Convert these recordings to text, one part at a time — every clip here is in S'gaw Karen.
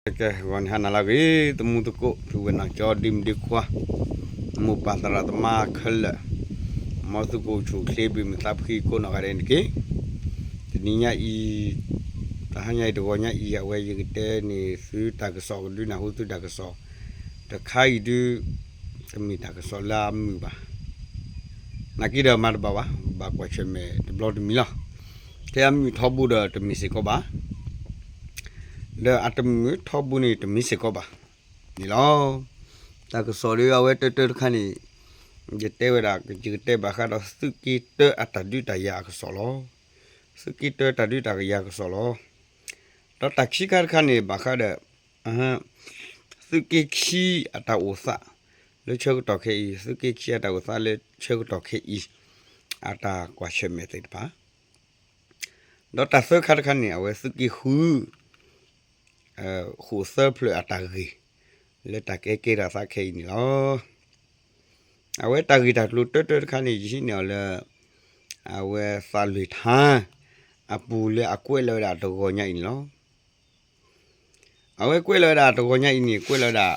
ကဲ ဂီၤန့ၣ်ဟါနၤလၢအဂ့ၤ သမူသကိး ဖုဝဲၢ်နီၢ်ကၠီ ဒ့မုၣ်ဒ့ခွါ မိၢ်ပၢ်သရၣ်သမါခဲလၢာ် မ်သုကအိၣ်ဆူၣ်အိၣ်ချ့ဘၣ်မုာ်သးဖှံကိးနီၢ်ဂၤဒဲးန့ၣ်တက့ၢ်. တနံၤညါအံၤ တဟါညါအံၤ တဂီၤညါအံၤ အဝဲယကတဲန့ၢ်သုတၢ်ကစီၣ်ကဒုနၢ်ဟူသုတၢ်ကစီၣ် တခါအံၤဒု တမ့ၢ်တၢ်ကစီၣ်လၢအမုာ်ဘၣ်. နာ်က့ဒီးမၤတဘၣ်ဘၣ်, ဘၣ်ကွၢ်ဆၢၣ်မဲာ်တဘျီတမံၤလီၤ. ဖဲအမုာ်ထီဘိဒီးတမ့ၢ်စ့ၢ်ကီးဘၣ်, ဒီးအတမုာ်ထီဘိန့ၣ်တမ့ၢ်စ့ၢ်ကီးဘၣ်န့ၣ်လီၤ. တၢ်ကစီၣ်ဒီးအဝဲတၢတၢတခါန့ၣ် ယတဲဝဲဒၣ် ယကတဲဘၣ်ဃးဒီးသုးက့တၢအတၢ်ဒုးတၢ်ယၤအကစီၣ်လီၤ. သုးက့တၢတၢ်ဒုးတၢ်ယၤအကစီၣ်လီၤ. ဒီးတၢ်ခံခါတခါန့ၣ် ဘၣ်ဃးဒီး သုးက့ခံအတၢ်အိၣ်သး လၢဆၢကတီၢ်ခဲအံၤ, သုးက့ခံအတၢ်အိၣ်သးလၢဆၢကတီၢ်ခဲအံၤ အတၢ်ကွၢ်ဆၢၣ်မဲာ်သ့ၣ်တဖၣ်, ဒီးတၢ်သၢခါတခါန့ၣ် အဝဲသုးက့ဃု ဃိၣ်သၢဖျၢၣ်အတၢ်ဂ့ၢ် လၢတၢ်ကဲကဲတၢ်သးခဲအံၤန့ၣ်လီၤ. အဝဲတၢ်ဂ့ၢ်တၢ်ကျိၤတၢတၢတခါန့ၣ် ယဟံးန့ၢ်အီၤလၢ အဝဲသးလွံၢ်ထါ အပူၤလၢအကွဲးလီၤဝဲဒၣ်တဂီၤညါအံၤန့ၣ်လီၤ. အဝဲကွဲးလီၤဝဲဒၣ်တဂီၤညါအံၤန့ၣ် ကွဲးလီၤဝဲဒၣ်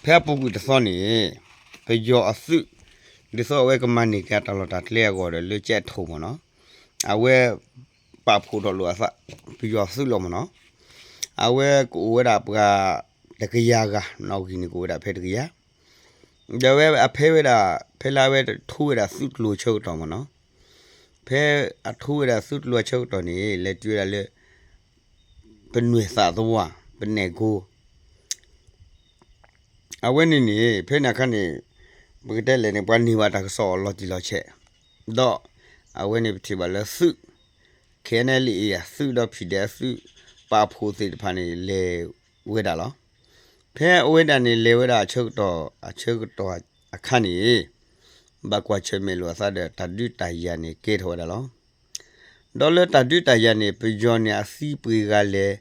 ဖဲအပူၤကွံာ်တသီန့ၣ် ပယီၤအသုး ဒ်သိးအဝဲကမၤန့ၢ်က့ၤအတၢ်လီၢ်တၢ်ကျဲအဂီၢ်ဒီးလၢကဲထိၣ်မ့ၢ်နီၤ, အဝဲပာ်ဖှိၣ်ထီၣ်လိာ်အသး ပယီၤအသုးလီၤမ့ၢ်နီၤ, အဝဲကအိၣ်ဝဲဒၣ်ပှၤတကယၤဂၤ နီၣ်ဂံၢ်န့ၣ်ကအိၣ်ဝဲဒၣ်ဖဲတကယၤ ဒီးအဝဲအဖဲဝဲဒၣ် ဖဲလၢအဝဲထိဝဲဒၣ်သုးကျိၤဆၢကတီၢ်မ့ၢ်နီၤ, ဖဲအထိဝဲဒၣ်သုးကျိၤအဆၢကတီၢ်န့ၣ် လဲၤတုၤဝဲဒၣ်လၢ ပနွဲၢ်သးသဝီ ပနဲၣ်ကိ အဝဲန့ၣ်န့ၣ် ဖဲန့ၣ်အခါန့ၣ် ပကတဲလဲၣ်န့ၣ် ပှၤန့ၢ်ဘၣ်တၢ်ကစီၣ်အီၤလီၤတံၢ်လီၤဆဲး, ဒီးအဝဲန့ၣ်ပထံၣ်ဘၣ်လၢသုး ခဲနဲလံအသုးဒီး ဖံဒဲအသုး ပာ်ဖှိၣ်သ့ၣ်တဖၣ်န့ၣ်လဲၤဝဲဒၣ်လီၤ. ဖဲအဝဲဒၣ်န့ၣ်လဲၤဝဲဒၣ်အဆၢကတီၢ် အဆၢကတီၢ်အခါန့ၣ် ဘၣ်ကွၢ်ဆၢၣ်မဲာ်လိာ်အသးဒီးတၢ်ဒုးတၢ်ယၤန့ၣ်ကဲထီၣ်ဝဲဒၣ်လီၤ. ဒီးလၢတၢ်ဒုးတၢ်ယၤန့ၣ် ပယီၤန့ၣ်အသံပှဲၤဂၤလဲၣ်,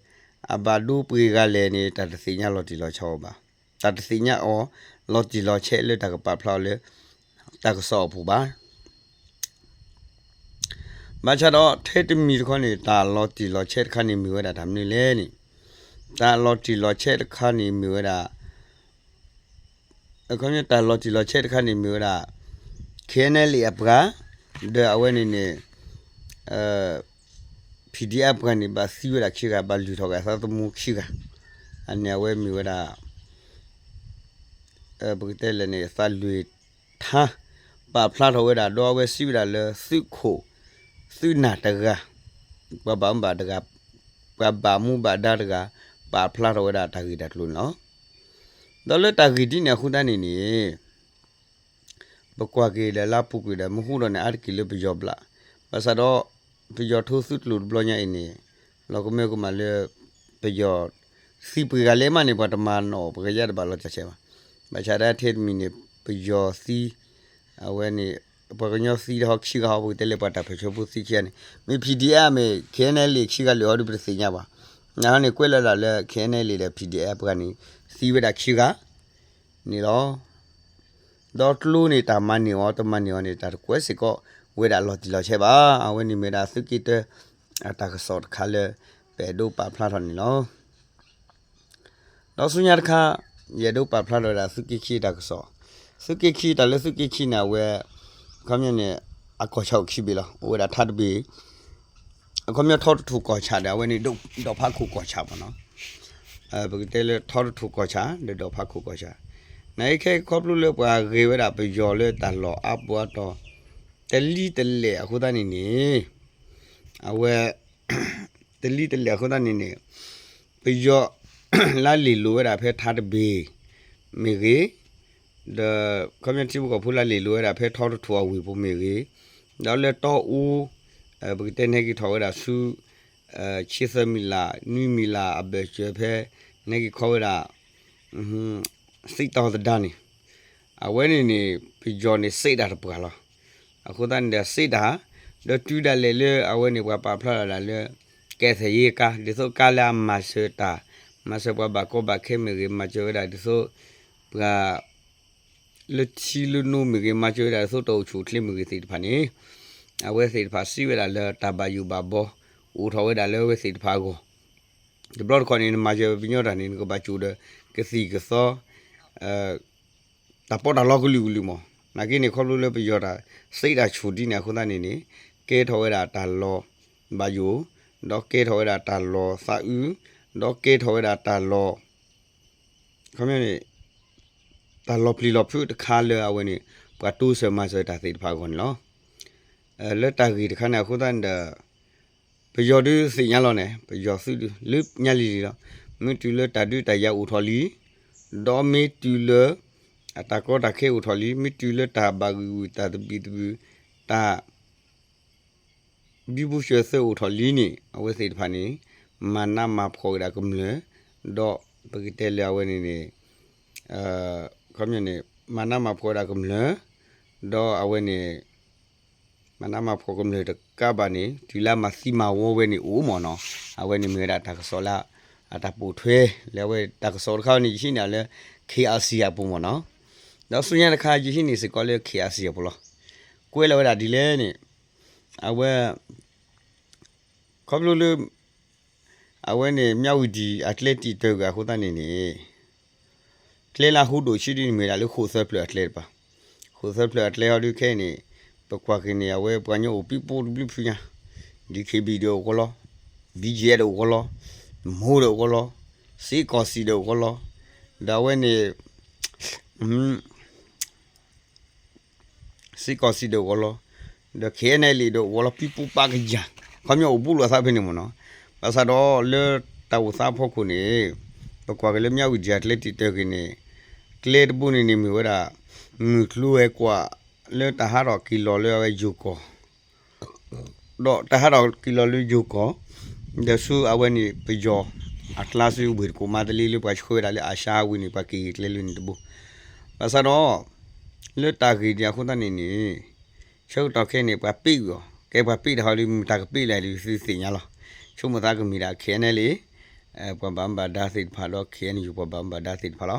အဘၣ်ဒိပှဲၤဂၤလဲၣ်န့ၣ် တၢ်တသ့ၣ်ညါလီၤတံၢ်လီၤဆဲးအီၤဘၣ်. တၢ်တသ့ၣ်ညါအီၤလီၤတံၢ်လီၤဆဲးလၢတၢ်ကပာ်ဖျါအီၤလၢ တၢ်ကစီၣ်အပူၤဘၣ်. ဘၣ်ဆၣ်ဒီးထဲတမံၤတခီန့ၣ် တၢ်လီၤတံၢ်လီၤဆဲးတခါန့ၣ်မ့ၢ်ဝဲဒၣ်တၢ်မနုၤလဲၣ်န့ၣ်, တၢ်လီၤတံၢ်လီၤဆဲးတခါန့ၣ်မ့ၢ်ဝဲဒၣ် အခီပညီတၢ်လီၤတံၢ်လီၤဆဲးတခါန့ၣ်မ့ၢ်ဝဲဒၣ် ခဲနဲလံအပှၤ ဒီးအဝဲန့ၣ်န့ၣ် ဖံဒဲအပှၤန့ၣ် ဘၣ်သံဝဲဒၣ်ခံဂၤ ဘၣ်လုၢ်ထီၣ်က့ၤအသးသမူခံဂၤ, အန့ၣ်အဝဲမ့ၢ်ဝဲဒၣ် ပကတဲလဲၣ်န့ၣ် သးလွံၢ်ထါ ပာ်ဖျါထီၣ်ဝဲဒၣ် ဒီးအဝဲစံးဝဲဒၣ်လၢသုးခိၣ် သုးနၢ်တဂၤ ပှၤဘၣ်မူဘၣ်တဂၤ ပှၤဘၣ်မူဘၣ်ဒါတဂၤ ပာ်ဖျါထီၣ်ဝဲဒၣ်တၢ်ဂ့ၢ်တၢ်ကျိၤန့ၣ်လီၤ. ဒီးလၢတၢ်ဂ့ၢ်ဒ်န့ၣ်အဃိသတးန့ၣ်န့ၣ် ပကွၢ်က့ၤဒီးလၢအပူၤကွံာ်ဒီး မ့ၢ်ဟူထီၣ်န့ၣ် အါတက့ၢ်လၢပယီၤဘျး, ဘၣ်ဆၣ်ဒီး ပယီၤထိသုးကျိၤတဘျီညါအံၤန့ၣ် လီၤကမၢကမၣ်လၢ ပယီၤသံပှဲၤဂၤလဲၣ်မးန့ၣ် ပှၤတမၤနီၣ် ပကယါတဘၣ်လီၤတၢ်ဆဲးဘၣ်. ဘၣ်ဆၣ်ဒၣ်ထဲတမံၤန့ၣ် ပယီၤသံ အဝဲန့ၣ် ပှၤကညီသံတဟီခံဂၤဟီ ပကတဲလၢပှၤတၢ်ပၢၢ်ဆၢဖိသံခံဂၤန့ၣ် မ့ၢ် ဖံဒဲအမ့ၢ် ခဲနဲလံခံဂၤလၢာ်ဟီဒီးပတသ့ၣ်ညါဘၣ်. အန့ၣ်ကွဲးလီၤဒၣ်လၢ ခဲနဲလံဒီး ဖံဒဲအပှၤန့ၣ် သံဝဲဒၣ်ခံဂၤန့ၣ်လီၤ. ဒီးကျိန့ၣ် တၢ်မၤန့ၢ်အီၤတမၤန့ၢ်အီၤန့ၣ် တၢ်တကွဲးစ့ၢ်ကီးဝဲဒၣ်လီၤတံၢ်လီၤဆဲးဘၣ်. အဝဲန့ၣ်မ့ၢ်ဒၣ်သုးက့တၢ အတၢ်ကစီၣ်တခါလၢ ပအဲၣ်ဒိးပာ်ဖျါထီၣ်န့ၣ်လီၤ. ဒီးဆူညါတခါ ယအဲၣ်ဒိးပာ်ဖျါထီၣ်ဝဲဒၣ်သုးက့ခံအတၢ်ကစီၣ်, သုးက့ခံတၢ်လၢသုးက့ခံန့ၣ် အဝဲ အခီပညီန့ၣ် အကီၢ်ဆၣ်အိၣ်ခံဘ့ၣ်လီၤ. အိၣ်ဝဲဒၣ်ထါတဘ့ၣ် အခီပညီထီတထူၣ်ကီၢ်ဆၣ်ဒီး အဝဲန့ၣ် ဒီးဖးခိၣ်ကီၢ်ဆၣ်မ့ၢ်နီၤ. ပကတဲလၢထီတထူၣ်ကီၢ်ဆၣ် ဒီးဒီးဖးခိၣ်ကီၢ်ဆၣ်, နာ်က့ခဲခီဖျိလၢပှၤဂ့ၤဝဲဒၣ်ပယီၤလၢတၢ်လီၢ်အါပူၤအါတီၤ တလံတလဲၢ်အဃိသတးန့ၣ်န့ၣ် အဝဲ တလံတလဲၢ်အဃိသတးန့ၣ်န့ၣ် ပယီၤ လၢလ့ၢ်လိၤဝဲဒၣ်ဖဲထါတဘ့ၣ်မ့ၢ်ဂ့ၤ, ဒီးခီပညီထံဖိကီၢ်ဖိလၢလ့ၢ်လိၤဝဲဒၣ်ဖဲထီတထူၣ်အဝ့ၢ်ပူၤမ့ၢ်ဂ့ၤ, ဒီးလၢတီအူ ပကတဲနဲက့ၤထီၣ်ဝဲဒၣ်ဆူ ဆံသၢမံၤလး နွံမံၤလးအဘၢၣ်စၢၤဖဲ နဲက့ၤခီဝဲဒၣ် သံတီၤသဒါန့ၣ် အဝဲန့ၣ်န့ၣ် ပယီၤန့ၣ်စံးတၢ်တပှၢ်လီၤ. အဃိသတးန့ၣ်ဒီးစံးတၢ် ဒီးတုၤဒၣ်လဲာ်လၢအဝဲန့ၣ်ပှၤပာ်ဖျါလီၤဒၣ်လၢ ကဲသဲးယ့ကါ ဒ်သိးကါလၢအမၤစၢၤတၢ် မၤစၢၤပှၤဘၣ်ကီဘၣ်ခဲမ့ၢ်ဂ့ၤ မၤစၢၤဝဲဒၣ်ဒ်သိး ပှၤ လၢထံလၢနိမ့ၢ်ဂ့ၤ မၤစၢၤဝဲဒၣ်ဒ်သိးတၢ်အိၣ်ဆူၣ်အိၣ်ချ့မ့ၢ်ဂ့ၤသ့ၣ်တဖၣ်န့ၣ် အဝဲသ့ၣ်တဖၣ်စံးဝဲဒၣ်လၢတၢ်ဘၣ်ယိၣ်ဘၣ်ဘီ အိၣ်ထီၣ်ဝဲဒၣ်လၢအဝဲသ့ၣ်တဖၣ်အဂီၢ် တဘျီတခီၣ်န့ၣ် နမၤစၢၤပညီတၢ်န့ၣ် နကဘၣ်ကၠိၣ်ဒီး ကသံၣ်ကသီ တၢ်ပီးတၢ်လီကလုာ်ကလုာ်မး, နာ်က့န့ၣ် ခီဖျိလၢပယီၤတၢ် စ့တၢ်ဆူၣ်ဒ်န့ၣ် အဃိသတးန့ၣ်န့ၣ် ကဲထီၣ်ဝဲဒၣ်တၢ်လီၤဘၣ်ယိၣ်, ဒီးကဲထီၣ်ဝဲဒၣ်တၢ်လီၤသးအုး, ဒီးကဲထီၣ်ဝဲဒၣ်တၢ်လီၤ ခီပညီန့ၣ် တၢ်လီၤပျံၤလီၤဖုးတခါလၢအဝဲန့ၣ် ပှၤတိစၢၤမၤစၢၤတၢ်သ့ၣ်တဖၣ်အဂီၢ်န့ၣ်လီၤ. လၢတၢ်ဂ့ၢ်တခါန့ၣ်အဃိသတးန့ၣ်ဒီး ပယီၤဒုးသ့ၣ်ညါလီၤန့ၣ် ပယီၤသုးဒုး လၢညါလံၤလံၤလီၤ. မ့ၢ်တုၤလၢတၢ်ဒုးတၢ်ယၤအိၣ်ထီၣ်လံ, ဒီးမ့ၢ်တုၤလၢ အတၢ်ကီတၢ်ခဲအိၣ်ထီၣ်လံ, မ့ၢ်တုၤလၢတၢ်ဘၣ်ဂံၢ်ဂူာ်တၢ်သဘံၣ်သဘုၣ် တၢ် ဒံဘူစၢၤသၢအိၣ်ထီၣ်လံန့ၣ် အဝဲသ့ၣ်တဖၣ်န့ၣ် မၤနးမၤဖှီၣ်ဝဲဒၣ်ကမျၢၢ်, ဒီးပကတဲလၢအဝဲန့ၣ်န့ၣ် ခီပညီန့ၣ် မၤနးမၤဖှီၣ်ဝဲဒၣ်ကမျၢၢ်, ဒီးအဝဲန့ၣ် မၤနးမၤဖှီၣ်ကမျၢၢ်တကးဘၣ်န့ၣ် တုၤလၢမၤသံမၤဝီဝဲန့ၣ်အိၣ်မ့ၢ်နီၤ, အဝဲန့ၣ်မ့ၢ်ဝဲဒၣ်တၢ်ကစီၣ်လၢ အတၢ်ပိာ်ထွဲ လၢအဝဲတၢ်ကစီၣ်တခါန့ၣ် ယဟံးန့ၢ်လၢ K R C အပူၤမ့ၢ်နီၤ, ဒီးဆူညါတခါ ယဟံးန့ၢ်စ့ၢ်ကီးလၢ K R C အပူၤလီၤ. ကွဲးလီၤဝဲဒၣ်ဒ်လဲၣ်န့ၣ် အဝဲ ခီဖျိလၢ အဝဲန့ၣ် မြဝတီ အကျဲတံာ်တၢၢ်ဂၤအဃိသတးန့ၣ်န့ၣ် ကျဲလၢဟူဒိၣ်ဆံဒ်န့ၣ်မ့ၢ်ဒၣ်လၢဃိၣ်သၢဖျၢၣ်အကျဲတပၤ, ဃိၣ်သၢဖျၢၣ်အကျဲဟီဒုးခဲအံၤန့ၣ် ပကွၢ်က့ၤန့ၣ် အဝဲပှၤကညီအိၣ်ပံပိတဘျုးဖုညါ, D K B ဒီးအိၣ်ကီးလီၤ, B G F ဒီးအိၣ်ကီးလီၤ, မိၢ်ဒီးအိၣ်ကီးလီၤ, စ့ကီၢ်စံၣ်ဒီးအိၣ်ကီးလီၤ, ဒီးအဝဲန့ၣ် စ့ကီၢ်စံၣ်ဒီးအိၣ်ကီးလီၤ, ဒီး K N L A ဒီးအိၣ်ကီးလီၤ ပံပူပာ်ကယၤ, ခီပညီအိၣ်ဘူးလိာ်သးဖဲန့ၣ်မ့ၢ်နီၤ, ဘၣ်ဆၣ်ဒီးလၢတၢ်အိၣ်သးအဖီခိၣ်န့ၣ် ပကွၢ်က့ၤလၢ မြဝတီ အကျဲတံာ်တၢၢ်ဂ့ၤန့ၣ် ကျဲတဘိန့ၣ်န့ၣ်မ့ၢ်ဝဲဒၣ် မုၢ်ကျိၤဝဲၤကွာ် လၢတၢ်ဟးထီၣ်က့ၤလီၤလၢအဝဲယိၤကီၢ် ဒီးတၢ်ဟးထီၣ်က့ၤလီၤလၢယိၤကီၢ် ဒီးဆူအဝဲန့ၣ် ပယီၤအကျါဆူဝ့ၢ်တကူၣ်မါတလ့လၢပှၤဆှၢဝဲဒၣ်လၢအၤၡါဟးဝ့ၤန့ၣ် ပှၤက့ၤကျဲလၢန့ၣ်တဘိ, ဘၣ်ဆၣ်ဒီး လၢတၢ်ဂ့ၢ်ဒ်အဃိသတးန့ၣ်န့ၣ် ဆၢကတီၢ်ခဲအံၤန့ၣ် ပှၤပ့ၢ်အီၤ ကဲပှၤပ့ၢ်တၢ်ဟီဒုး မတၤကပ့ၢ်လဲၣ်ဒုးသုသ့ၣ်ညါလီၤ, ဆိကမိၣ်သးကမ့ၢ်ဒၣ် K N L A ပှၤဘၣ်မူဘၣ်ဒါသ့ၣ်တဖၣ်ဒီး K N U ပှၤဘၣ်မူဘၣ်ဒါသ့ၣ်တဖၣ်လီၤ.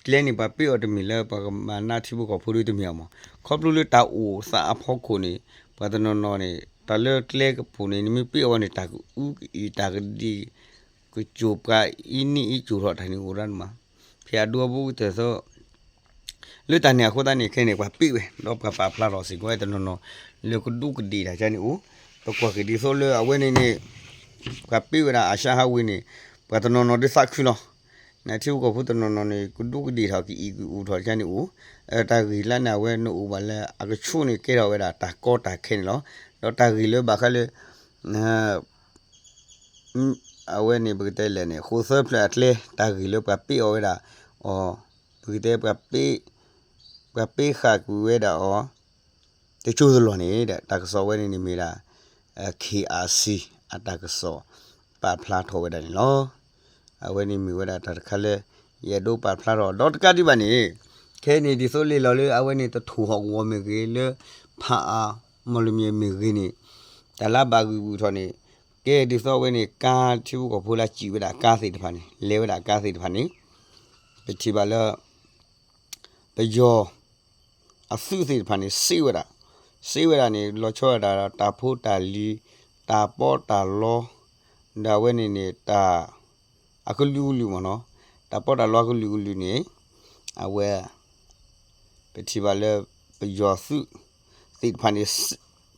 ကျဲန့ၣ်ပှၤပ့ၢ်အီၤတမ့ၢ်လၢပှၤကမၤနးထံဖိကီၢ်ဖိဒုးတမ့ၢ်အီၤမး, ခီဖျိလၢတၢ်အိၣ်သးအဖီခိၣ်န့ၣ် ပှၤတနီၤနီၤန့ၣ် တၢ်လၢကျဲကပူၤန့ၣ် နမ့ၢ်ပ့ၢ်အီၤဝဲန့ၣ် တၢ်ကအူကအံၤ တၢ်ကဒံး ကစိာ်ပှၤအံၤနံၣ်အံၤစိာ်ထီၣ်တၢ်န့ၣ်အိၣ်ဒၣ်မး, ဖဲအဒိအဘူးကတၢၢ်သီ လၢတၢ်န့ၣ်အဃိသတးန့ၣ် ခဲန့ၣ် ပှၤပ့ၢ်ဝဲ ဒီးပှၤပာ်ဖျါထီၣ်စ့ၢ်ကီးဝဲတနီၤနီၤ လၢကဒူးကဒ့ၣ်တၢ်ကန့ၣ်အိၣ်, ပကွၢ်က့ၤဒ်သိးလၢအဝဲန့ၣ်န့ၣ် ပှၤပ့ၢ်ဝဲဒၣ်အၤၡါဟးဝ့ၤန့ၣ် ပှၤတနီၤနီၤဒုးသးခုလီၤ, နထံဖိကီၢ်ဖိတနီၤနီၤန့ၣ် ကဒူးကဒ့ၣ်ထီၣ်ကအံၤကအူထီၣ်တၢ်ကန့ၣ်အိၣ်, တၢ်ဂ့ၢ်လၢန့ၣ် အဝဲနအိၣ်ဘၣ်လၢအကဆူၣ်န့ၣ် ကဲထီၣ်ဝဲဒၣ်တၢ်ကီတၢ်ခဲန့ၣ်လီၤ, ဒီးတၢ်ဂ့ၢ်လၢဘၣ်ဃးလၢ အဝဲန့ၣ် ပကတဲလဲၣ်န့ၣ် ဃိၣ်သၢဖျၢၣ်အကျဲ တၢ်ဂ့ၢ်လၢပှၤပ့ၢ်အီၤဝဲဒၣ်အီၤ, ပကတဲပှၤပ့ၢ် ပှၤပ့ၢ်ဃာ်ကွံာ်ဝဲဒၣ်အီၤ တကၠိတလီၢ်န့ၣ်ဒီး တၢ်ကစီၣ်ဝဲန့ၣ်န့ၣ်မ့ၢ်ဒၣ် K R C အတၢ်ကစီၣ်ပာ်ဖျါထီၣ်ဝဲဒၣ်န့ၣ်လီၤ. အဝဲန့ၣ်မ့ၢ်ဝဲဒၣ်တၢ်တခါလၢ ယအဲၣ်ဒိးပာ်ဖျါထီၣ် ဒီးတကးဒံးဘၣ်န့ၣ် ခဲအံၤန့ၣ် ဒ်သိးလ့ၢ်လီၤလၢအဝဲန့ၣ် တထူၣ်ဟီၣ်ကဝီၤမ့ၢ်ဂ့ၤ လၢဖးအါ မီၢ်လမၠဲၣ်မ့ၢ်ဂ့ၤန့ၣ် တၢ်လၢဘၣ်ဂံၢ်ဂူာ်ထီၣ်န့ၣ် ကဲဒ်သိးအဝဲန့ၣ် ကါထံဖိကီၢ်ဖိလၢစံၣ်ဝဲဒၣ်ကါသ့ၣ်တဖၣ်န့ၣ် လဲၤဝဲဒၣ်ကါသ့ၣ်တဖၣ်န့ၣ် ပထံၣ်ဘၣ်လၢ ပယီၤအသုးသ့ၣ်တဖၣ်န့ၣ် စ့ဝဲဒၣ်, စ့ဝဲဒၣ်န့ၣ် လီၤဆီဝဲဒၣ်တၢ်ဖိတၢ်လံၤ, တၢ်ပီးတၢ်လီ, ဒီးအဝဲန့ၣ်န့ၣ် တၢ်အကလုာ်ကလုာ်မ့ၢ်နီၤ, တၢ်ပီးတၢ်လီအကလုာ်ကလုာ်န့ၣ် အဝဲ ပထံၣ်ဘၣ်လၢ ပယီၤသုးသ့ၣ်တဖၣ်န့ၣ်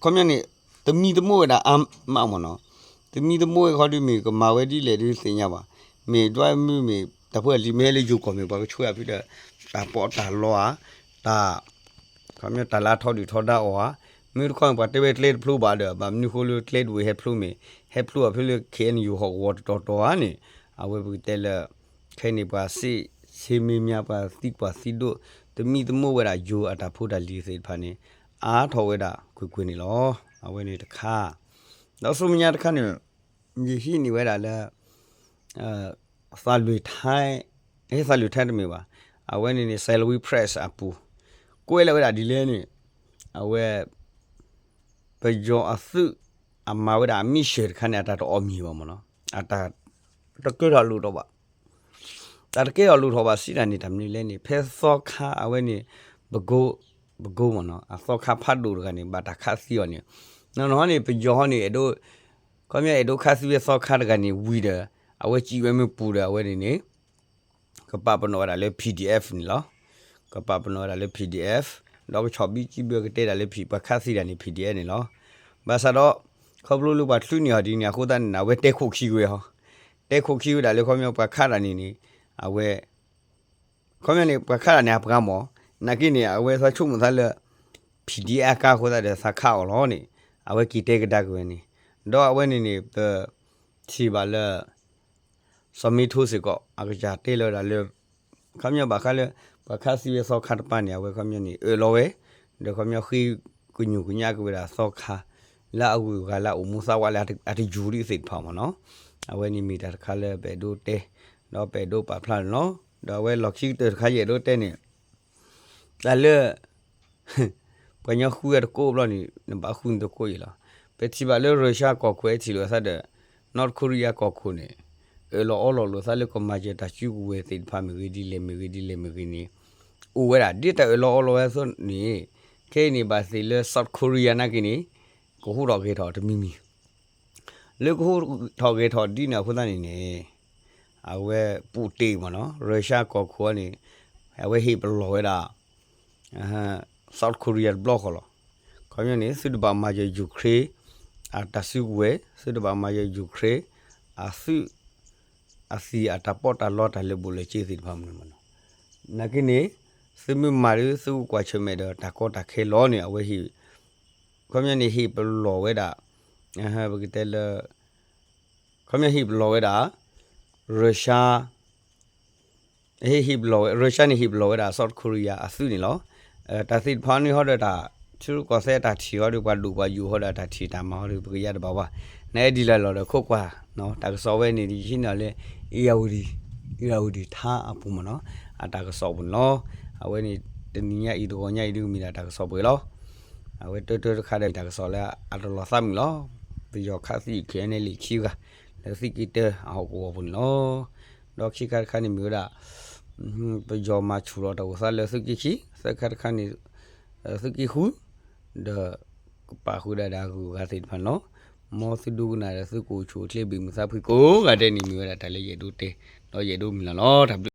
ခီပညီန့ၣ် သမံသမိးဝဲဒၣ်အါမးမ့ၢ်နီၤ, သမံသမိးဝဲခီဒုးမ့ၢ်ကမၤဝဲဒ်လဲၣ်ဒုးသ့ၣ်ညါဘၣ်, မ့ၢ်ဒွးမုၢ်မ့ၢ်တၢ်ဖိအလံၤမ့ၢ်ဟဲလၢယိၤကီၢ်မ့ၢ်ပှၤကဆှၢအဖုဒီး တၢ်ပီးတၢ်လီဧါ, တၢ် ခီပညီတၢ်လၢထီဒုၣ်ထီဒါအီၤဧါ, မ့ၢ်တခီန့ၣ် ပှၤတဲဝဲကျဲတဖျိဘၣ်ဒီး ဘၣ်မနုၤဃိလၢကျဲတဝ့ၢ်ဟဲဖျိမ့ၢ် ဟဲဖျိအဖဲလၢ K N U ဟီၣ်ကဝီၤတတီၤတီၤဧါန့ၣ်, အဝဲပကတဲလၢ ခဲအံၤန့ၣ် ပှၤစ့ဆ့မ့ၢ်မ့ၢ် ပှၤသံကွၢ်သံဒိး သမံသမိးဝဲဒၣ်ယိၤအတၢ်ဖိတၢ်လံၤသ့ၣ်တဖၣ်န့ၣ် အါထီၣ်ဝဲဒၣ်ကွ့ၢ်ကွ့ၢ်န့ၣ်လီၤ. အဝဲန့ၣ်တခါ, ဒီးဆူမဲာ်ညါတခါန့ၣ် ယဟံးန့ၢ်ဝဲဒၣ်လၢ သးလွံၢ်ထါ, ဟဲသးလွံၢ်ထါတမ့ၢ်ဘၣ်, အဝဲန့ၣ်န့ၣ် Salween Press အပူၤ, ကွဲးလၢာ်ဝဲဒၣ်ဒ်လဲၣ်န့ၣ်, အဝဲ ပယီၤအသုး အမၤဝဲဒၣ်အ mission တခါန့ၣ် အတၢ်တအီၣ်မံၤဘၣ်မ့ၢ်နီၤ, အတၢ်တကဲထီၣ်လိၣ်ထီၣ်ဘၣ်, တၢ်တကဲထီၣ်လိၣ်ထီၣ်ဘၣ်စံးတၢ်န့ၣ် တၢ်မနုၤလဲၣ်န့ၣ် ဖဲသီခါအဝဲန့ၣ် ပကိ, ပကိမ့ၢ်နီၤ အသီခါဖးဒိၣ်တဂၤန့ၣ် ဘၣ်တၢ်ခးသံအီၤန့ၣ်, နီၢ်နီၢ်န့ၣ် ပယီၤဟီန့ၣ် အဲၣ်ဒိး ခီပညီအဲၣ်ဒိးခးသံဝဲသီခါတဂၤန့ၣ်ဝံၤဒီး အဝဲစံးဝဲမ့ၢ်ပူၤဒီး အဝဲန့ၣ်န့ၣ် ကပာ်ပနီၣ်ဝဲဒၣ်လၢ P D F န့ၣ်လီၤ. ကပာ်ပနီၣ်ဝဲဒၣ်လၢ P D F, ဒီးကဆီၣ်ဘံစံးဘျုးကတဲဒၣ်လၢ P- ပှၤခးသံဒၣ်န့ၣ် P D F န့ၣ်လီၤ. ဘၣ်ဆၣ်ဒီး ခီဖျိလၢပှၤချုးန့ၢ်အီၤဒ်န့ၣ်အဃိသတးန့ၣ် အဝဲတဲခိၣ်ခံဝဲဟီ, တဲခိၣ်ခံဝဲဒၣ်လၢ ခီပညီပှၤခးတၢ်န့ၣ်န့ၣ် အဝဲ ခီပညီန့ၣ် ပှၤခးတၢ်န့ၣ် အပှၤမၢ်, နာ်က့န့ၣ် အဝဲသးဆိကမိၣ်သးလၢ P D F အကါအဃိသတးဒီး သးခးအီၤလီၤန့ၣ် အဝဲက့ၤတဲကဒါက့ၤဝဲန့ၣ်, ဒီးအဝဲန့ၣ်န့ၣ် ပထံၣ်ဘၣ်လၢ စီၤမ့ထိစ့ၢ်ကီး အကစၢ်တဲလီၤဝဲဒၣ်လၢ ခီပညီဘၣ်ဃးလၢ ပှၤခးသံဝဲသီခါတပၤန့ၣ် အဝဲခီပညီန့ၣ် အၢၣ်လီၤဝဲ, ဒီးခီပညီဃ့ကညူၢ်ကညးက့ၤဝဲဒၣ်သီခါ လၢအဂုၤအဂၤလၢအအိၣ်မူသးဝးလၢအတယူၤဒ်သ့ၣ်တဖၣ်မၢ်နီၤ. အဝဲန့ၣ်မ့ၢ်တၢ်တခါလၢပအဲၣ်ဒိးတဲ ဒီးပအဲၣ်ဒိးပာ်ဖျါန့ၣ်လီၤ. ဒီးအဝဲလီၢ်ခံကတၢၢ်တခါယအဲၣ်ဒိးတဲန့ၣ် တၢ်လၢ ပှၤကညီဃုအတကိးဘျီန့ၣ် နဘၣ်ဃုနတကိးအံၤလီၤ. ပထံၣ်ဘၣ်လၢ Russia ကီၢ်ခိၣ် အဲၣ်ထံၣ်လိာ်သးဒီး North Korea ကီၢ်ခိၣ်န့ၣ် အၢၣ်လီၤအီလီၤလိာ်သးလၢကမၤစၢၤတၢ်စုကဝဲၤသ့ၣ်တဖၣ်မ့ၢ်ဂ့ၤဒ်လဲၣ်မ့ၢ်ဂ့ၤဒ်လဲၣ်မ့ၢ်ဂ့ၤန့ၣ် အိၣ်ဝဲဒၣ် ဒ်တၢ်အၢၣ်လီၤအီလီၤဝဲအသိးန့ၣ် ခဲအံၤန့ၣ်ဘၣ်သ့ၣ်လၢ South Korea နာ်က့န့ၣ် ကဟူးထီၣ်ဂဲၤထီၣ်တမံၤမံၤ လၢကဟူးထီၣ်ဂဲၤထီၣ်ဒ်န့ၣ်အဃိသတးန့ၣ်န့ၣ် အဝဲ Putin မၢ်နီၤ Russia ကီၢ်ခိၣ်န့ၣ် အဝဲဟ့ၣ်ပလီၢ်ဝဲဒၣ် South Korea တဘျီဃီလီၤ. ခီပညီန့ၣ် သုတဘၣ်မၤစၢၤ Ukraine အတၢ်စုကဝဲၤ, သုတဘၣ်မၤစၢၤ Ukraine အသုး အသံၣ်အတၢ်ပီးတၢ်လီတၢ်လဲၤဘူးလဲၤက့ၤသ့ၣ်တဖၣ်မၢ်နီၤ. နာ်က့န့ၣ် သုမ့ၢ်မၤဒီး သုကကွၢ်ဆၢၣ်မဲာ်ဒီးတၢ်ကီတၢ်ခဲလီၤန့ၣ် အဝဲဟ့ၣ် ခီပညီန့ၣ် ဟ့ၣ်ပလီၢ်ဝဲဒၣ် ပကတဲလၢ ခီပညီဟ့ၣ်ပလီၢ်ဝဲဒၣ် Russia ဟ့ၣ်ပလီၢ်ဝဲ Russia န့ၣ် ဟ့ၣ်ပလီၢ်ဝဲဒၣ် South Korea အသုးန့ၣ်လီၤ. တၢ်သ့ၣ်တဖၣ်န့ၣ်ဟီဒီးတၢ် ထံရူၢ်ကီၢ်သဲးတၢ်ထံၣ်ဟီဒီး ပှၤဒိၣ်ပှၤယိာ်ဟီဒီးတၢ်ထံၣ်တၢ်မၤဟီဒီး ပကယါတဘၣ်ဝဲ နအဲၣ်ဒိးလီၤဒီးခိးကွၢ် တၢ်ကစီၣ်ဝဲန့ၣ် ယဟံးန့ၢ်အီၤလၢ အ့ၣ်ရဝတံၤ အ့ၣ်ရဝတံၤထါအပူၤမၢ်နီၤ အတၢ်ကစီၣ်ပူၤန့ၣ်လီၤ. အဝဲန့ၣ် တနံၤညါအံၤတဂီၤညါအံၤဒ်ကမ့ၢ်ဒၣ်တၢ်ကစီၣ်ပှဲၤလီၤ. အဝဲတၢတၢတခါဒီးတၢ်ကစီၣ်လၢအတလီၤသးမုာ်လီၤ. ပယီၤခးသံ ခဲအံၤန့ၣ်လံာ်ခံဂၤ လၢသုးက့တၢအဟီၣ်ကဝီၤပူၤန့ၣ်လီၤ. ဒီးခံခါတခါန့ၣ်မ့ၢ်ဝဲဒၣ် ပယီၤမၤဆူၣ်လီၤတၢ်အိၣ်သးလၢသုးက့ခံ, သၢခါတခါန့ၣ် သုးက့ဃု ဒီးကပာ်ဃုာ်ဒၣ်ဒီးအဂုၤအဂၤသ့ၣ်တဖၣ်န့ၣ်လီၤ. မ်သုဒိကနၣ်ဒီးသုကအိၣ်ဆူၣ်အိၣ်ချ့ဘၣ်မုာ်သးဖှံကိးဂၤဒဲးန့ၣ် မ့ၢ်ဝဲဒၣ်တၢ်လၢယအဲၣ်ဒိးတဲ ဒီးယအဲၣ်ဒိးမုၢ်လၢ်လီၤ. တၢ်ဘျုး